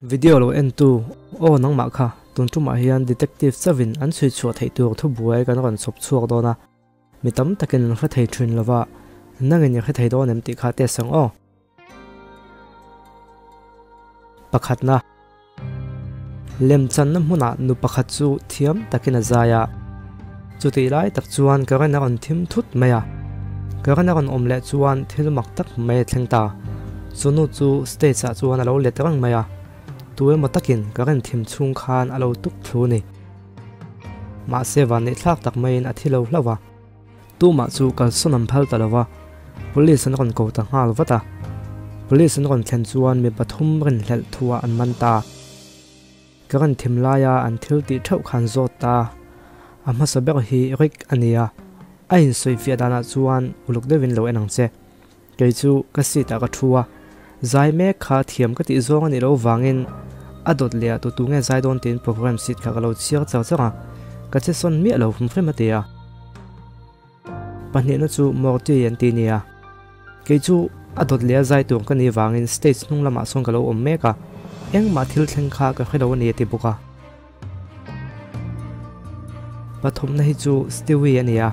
Video lo entu, Aw nangmah kha, tun tumah hian detective chauhin an chhui chhuah theih tur thubuai kan rawn chhawp chhuak dawn a, mi tam takin an hre thei thin lova, nangin i hre thei dawn em tih kha test ang aw. Pakhatna, Lemchanna hmunah nu pakhat chu thiam takin a zai a, chutih lai tak chuan current a rawn thim thut mai a, current a rawn awm leh chuan thil mak tak mai a thleng ta. Chu nu chu stage ah chuan a lo let reng mai a, tu emaw takin current thim chhung khan a lo tuk thlu a ni. Mahse vanneih thlak tak maiin a thi lo hlauh a. Tumah chu kalsawn an phal ta lo va, Police an rawn ko ta nghal vat a. Police an rawn thlen chuan mi pathum rinhlelh thuah an man ta. Ka rawn thim laia an thil tih theuh khan zawt ta. A hmasa ber hi Rick a ni a, a insawifiah danah chuan uluk deuhin lo en ang che. Kei chu ka seat ah ka thu a, zai mek kha thiam ka tih zawng a nih loh vangin a dawt leh ah tutu nge zai dawn tiin program seat kha ka lo chhiar char char a, ka che sawn miah lo hrim hrim a ti a. Pahnihna chu Morty an ti nia. Kei chu a dawt leh a zai tur ka nih vangin stage hnung lamah sawn ka lo awm mek a, engmah thil thleng kha ka hre lo a ni a ti bawk a. Pathumna hi chu Stewie a ni a,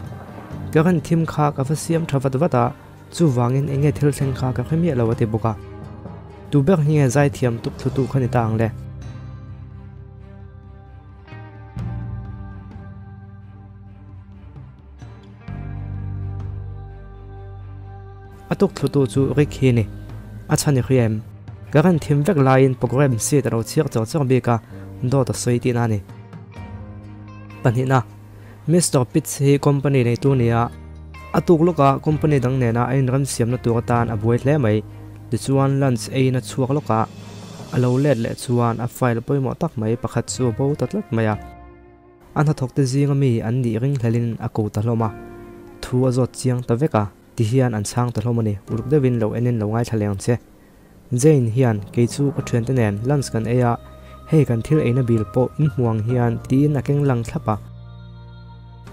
ka rin thim kha ka va siam tha vat vat a, chuvangin eng nge thil thleng kha ka hre miah lo a ti bawk a. Tu ber hi nge zaithiam tuk thlutu kha ni ta ang le? A tuk thlutu chu Rick hi a ni. A chhan i hria em? Ka rin thim vek laiin program seat a lo chhiar char char bik a, dawt a sawi tihna a ni. Pahnihna, Mister Pitts hi company neitu a ni a, a tuk lawka company dang nena a inremsiamna tur atan a buai hle mai. Tichuan lunch eiin a chhuak lawk a, a lo let leh chuan a file pawimawh tak mai pakhat chu a bo ta tlat mai a. A hnathawkte zinga mi an nih ringhlelin a ko ta hlawm a, thu a zawt chiang ta vek a, ti hian an chhang ta hlawm a ni, uluk deuhin lo enin lo ngaithla leng che. Jane hian kei chu ka thiante nen lunch kan ei a, hei kan thil eina bil pawh in hmu ang hian tiin a keng lang thlap a.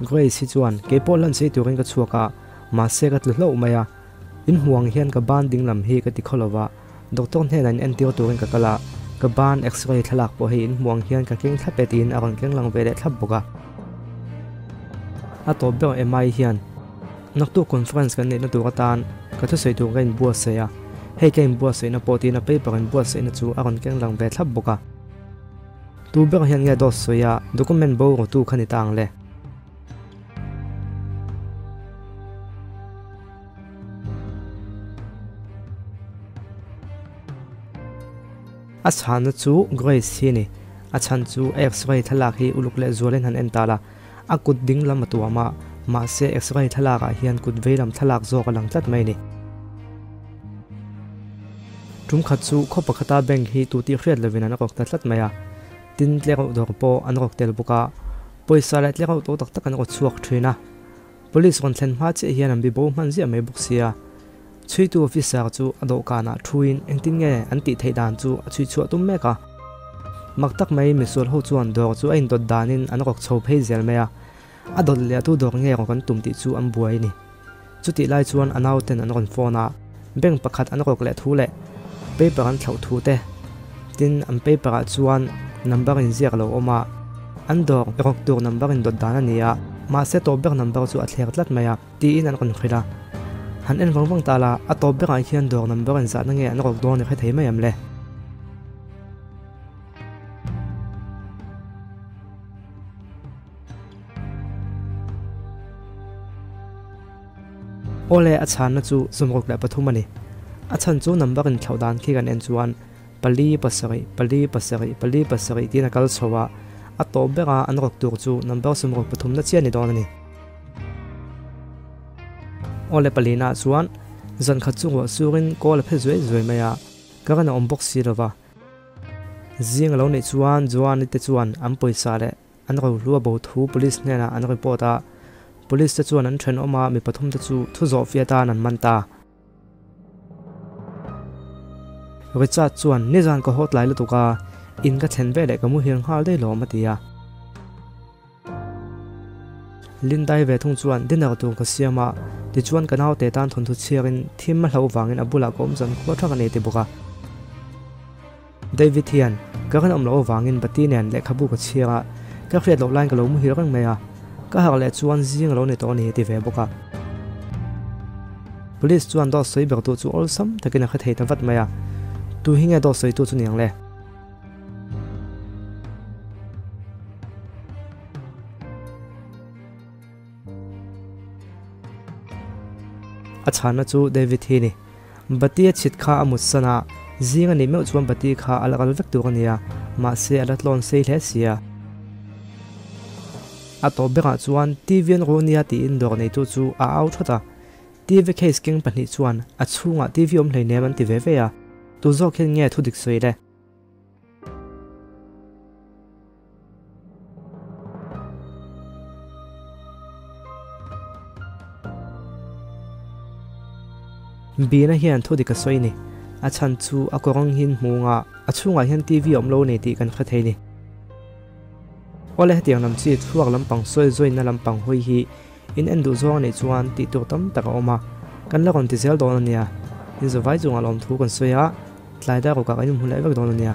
Grace hi chuan kei pawh lunch ei turin ka chhuak a, mahse ka tlu hlauh mai a, in hmu ang hian ka ban ding lam hi ka ti khaw lo va, Doctor hnenah in entir turin ka kal a, ka ban x-ray thlalak pawh hei in hmuh ang hian ka keng thlap e tiin a rawn keng lang ve leh thlap bawk a. A tawp ber MI hian naktuk conference kan neihna tur atan ka thusawi tur ka inbuatsaih a, hei ka inbuatsaihna pawh tiin a paper inbuatsaihna chu a rawn keng lang ve thlap bawk a. Tu ber hian nge dawt sawi a document bo rawtu kha ni ta ang le? A chhanna chu Grace hi a ni. A chhan chu X-ray thlalak hi uluk leh zualin han en ta la, a kut ding lam a tuam a, mahse X-ray thlalakah hian kut vei lam thlalak zawk a lang tlat mai a ni. Tum khat chu khaw pakhata bank hi tu tih hriat lovin an rawk ta tlat mai a, tin tlereuh dawr pawh an rawk tel bawk a, pawisa leh tlereuh to tak tak an rawt chhuak thin a. Police rawn thlen hma chiah hian an bi bo hman ziah mai bawk sia. Chhuitu officer chu a dawhkanah thuin engtin nge an tih theih dan chu a chhui chhuah tum mek a. Mak tak mai misual ho chuan dawr chu a indawt danin an rawk chho phei zel mai a. A dawt leh a tu dawr nge rawk an tum tih chu an buai a ni. Chutih lai chuan a nauten an rawn phone a, bank pakhat an rawk leh thu leh paper an thlauh thu te, tin an paper ah chuan number inziak a lo awm a, an dawr rawk tur number indawt dan a ni a, mahse tawp ber number chu a thler tlat mai a, tiin an rawn hrilh a. Han en vang vang ta la, a tawp berah hian dawr number inzahna nge an rawk dawn i hre thei mai em le? Awle a chhanna chu 63 a ni. A chhan chu number in thlauh dan khi kan en chuan pali pasarih pali pasarih pali pasarih tiin a kal chho a, a tawp bera an rawk tur chu number 63 na chiah a ni dawn a ni. Awle palina chuan zan khat chu ruah surin kawl a phe zuai zuai mai a, ka ran a awm bawk si lova. Zing a lo neih chuan Joani te chuan an pawisa leh An rohlu a bo thu police hnenah an report a, police te chuan an thenawm a mi pathum te chu thu zawh fiah atan an man ta. Richard chuan nizan ka haw tlai lutuk a, in ka thlen veleh ka muhil nghal daih lawm a ti a. Lindai ve thung chuan dinner tur ka siam a, tichuan ka naute tan thawnthu chhiarin thim a hlauh vangin a bulah ka awm zan khua thak a ni a ti bawk a. David hian ka rinawm loh avangin Bati nen lehkhabu ka chhiar a, ka hriat loh laiin ka lo muhil reng mai a, ka harh leh chuan zing a lo ni tawh a ni a ti ve bawk a. Police chuan dawt sawi ber tu chu awlsam takin a hre thei ta vat mai a, tu hi nge dawt sawi tu chu niang le? A chhanna chu David hi a ni. Bati a chhit kha a mut san a, zing a nih meuh chuan Bati kha a la kal vek tur a ni a, mahse a la tlawn sei hle si a. A tawp berah chuan TV an ru nia tiin dawr neitu chu a au thawt a. TV case keng pahnih chuan a chhungah TV awm hleinem an ti ve ve a, tu zawk hian nge thudik sawi le? Bina hian thu dik a sawi ni. A chhan chu a kawng hin hmunga a chhungah hian TV awm lo nei tih kan hre thei ni. Awle hetiang lam chi thluak lampang sawi zawina lampang hawi hi in en duh zawng anih chuan tih tur tam tak a awm a, kan la rawn ti zel dawn a nia. In zavai chungah lawmthu kan sawi a, tlai dar rukah kan inhmu leh vek dawn a nia.